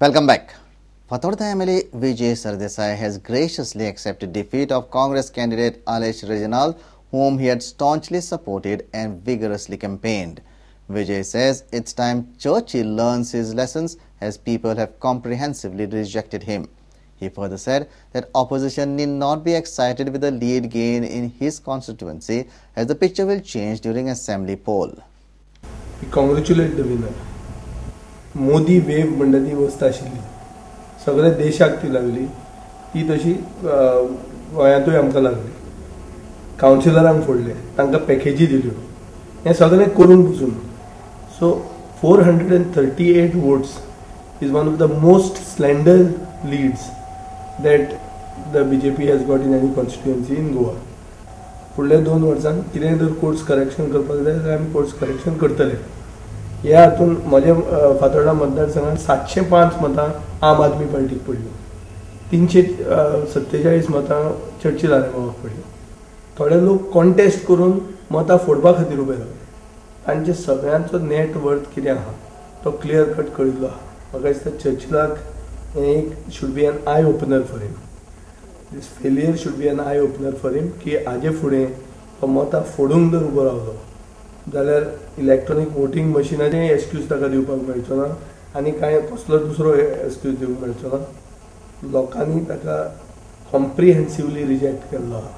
Welcome back. Fatorda MLA Vijay Sardesai has graciously accepted defeat of Congress candidate Aleix Reginald, whom he had staunchly supported and vigorously campaigned. Vijay says it's time Churchill learns his lessons as people have comprehensively rejected him. He further said that opposition need not be excited with the lead gain in his constituency as the picture will change during assembly poll. We congratulate the winner. Modi wave म्हणटा ती वस्त आशिल्ली, सगळ्या देशाक ती लागली, ती तशी गोंयांतूय आमकां लागली. कावन्सिलरांक फोडले, तांकां पॅकेजी दिल्यो, हें सगळें करून पसून. So 438 votes is one of the most slender leads that the BJP has got in any constituency in Goa. फुडल्या 2 वर्सांत कितेंय जर कोर्स करेक्शन करपाक जाय जाल्यार आमी कोर्स करेक्शन करतले. ह्या हातून म्हज्या फातोर्डा मतदारसंघात 705 मतां आम आदमी पार्टीक पडली, 347 मतां चर्चिल आलेमांवाक पडली. थोडे लोक कॉन्टेस्ट करून मतां फोडपा खातीर उबे रावले. तांचे सगळ्यांचो नेट वर्थ कितें आहा तो क्लियर कट कळिल्लो आहा. म्हाका दिसता चर्चिलाक हें एक should be an eye opener for him. This failure should be an eye opener for him की हाजे फुडें तो मतां फोडूंक जर उबो रावलो जाल्यार इलेक्ट्रॉनीक वोटींग मशिनाचें एक्सक्यूज ताका दिवपाक मेळचो ना आनी कांय कसलो दुसरो एक्सक्यूज दिवंक मेळचो ना. लोकांनी ताका कॉम्प्रिहेन्सिवली रिजेक्ट केल्लो आहा.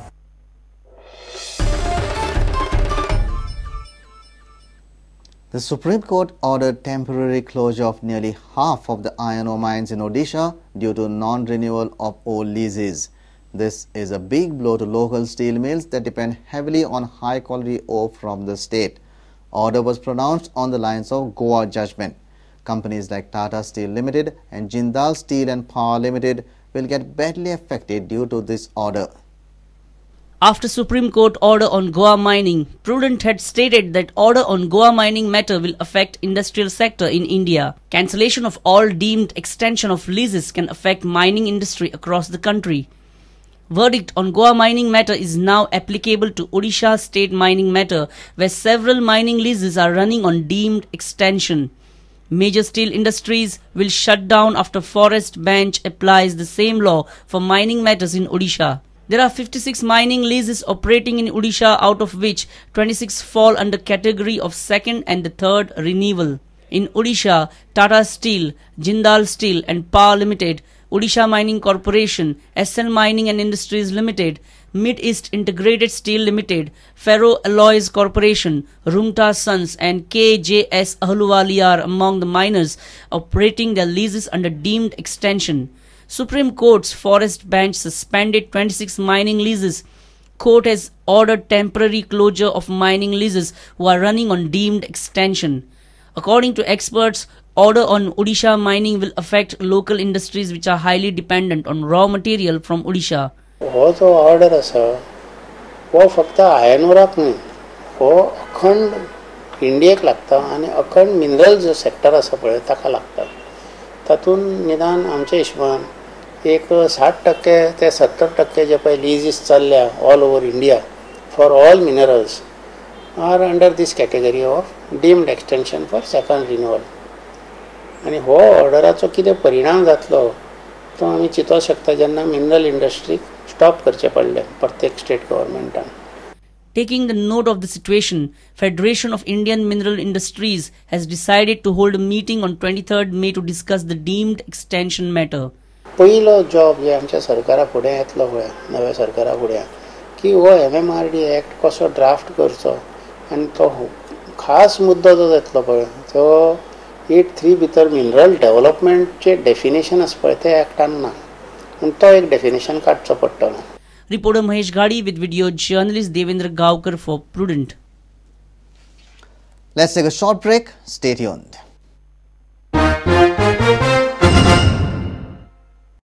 The Supreme Court ordered temporary closure of nearly half of the iron ore mines in Odisha due to non-renewal of old leases. This is a big blow to local steel mills that depend heavily on high-quality ore from the state. Order was pronounced on the lines of Goa judgment. Companies like Tata Steel Limited and Jindal Steel and Power Limited will get badly affected due to this order. After Supreme Court order on Goa mining, Prudent had stated that order on Goa mining matter will affect industrial sector in India. Cancellation of all deemed extension of leases can affect mining industry across the country. Verdict on Goa mining matter is now applicable to Odisha state mining matter, where several mining leases are running on deemed extension. Major steel industries will shut down after forest bench applies the same law for mining matters in Odisha. There are 56 mining leases operating in Odisha, out of which 26 fall under category of second and the third renewal. In Odisha, Tata Steel, Jindal Steel and Power Limited, Odisha Mining Corporation, SL Mining and Industries Limited, Mid-East Integrated Steel Limited, Ferro Alloys Corporation, Rungta Sons and KJS Ahluwalia are among the miners operating their leases under deemed extension. Supreme Court's forest bench suspended 26 mining leases. Court has ordered temporary closure of mining leases who are running on deemed extension. According to experts, order on Odisha mining will affect local industries which are highly dependent on raw material from Odisha. हो जो order आसा हो फक्त आयनोराक न्हय, हो अखंड इंडियेक लागता आनी अखंड मिनरल जो सेक्टर आसा पळय ताका लागता. तातूंत निदान आमच्या हिशोबान एक 60% ते 70% जे पळय लिजीस चल्ल्या all over India for all minerals are under this category of deemed extension for second renewal. आनी हो ऑर्डराचो कितें परिणाम जातलो तो आमी चिंतूंक शकता जेन्ना मिनरल इंडस्ट्रीक स्टॉप करचें पडलें प्रत्येक state गव्हर्मेंटान. Taking the note of the situation, Federation of Indian Mineral Industries has decided to hold a meeting on 23rd May to discuss the deemed extension matter. पयलो जॉब जे आमच्या सरकारा फुडें येतलो पळय, नव्या सरकारा फुडें, की हो MMRD act कसो ड्राफ्ट करचो आनी तो खास मुद्दो जो येतलो पळय तो 8(3) भितर मिनरल डेव्हलपमेंटचें डेफिनेशन आसा पळय तें एक्टान ना, पूण तो एक डेफिनेशन काडचो पडटलो. Reporter Mahesh Ghadi with video journalist Devendra Gaukar for Prudent. Let's take a short break. Stay tuned.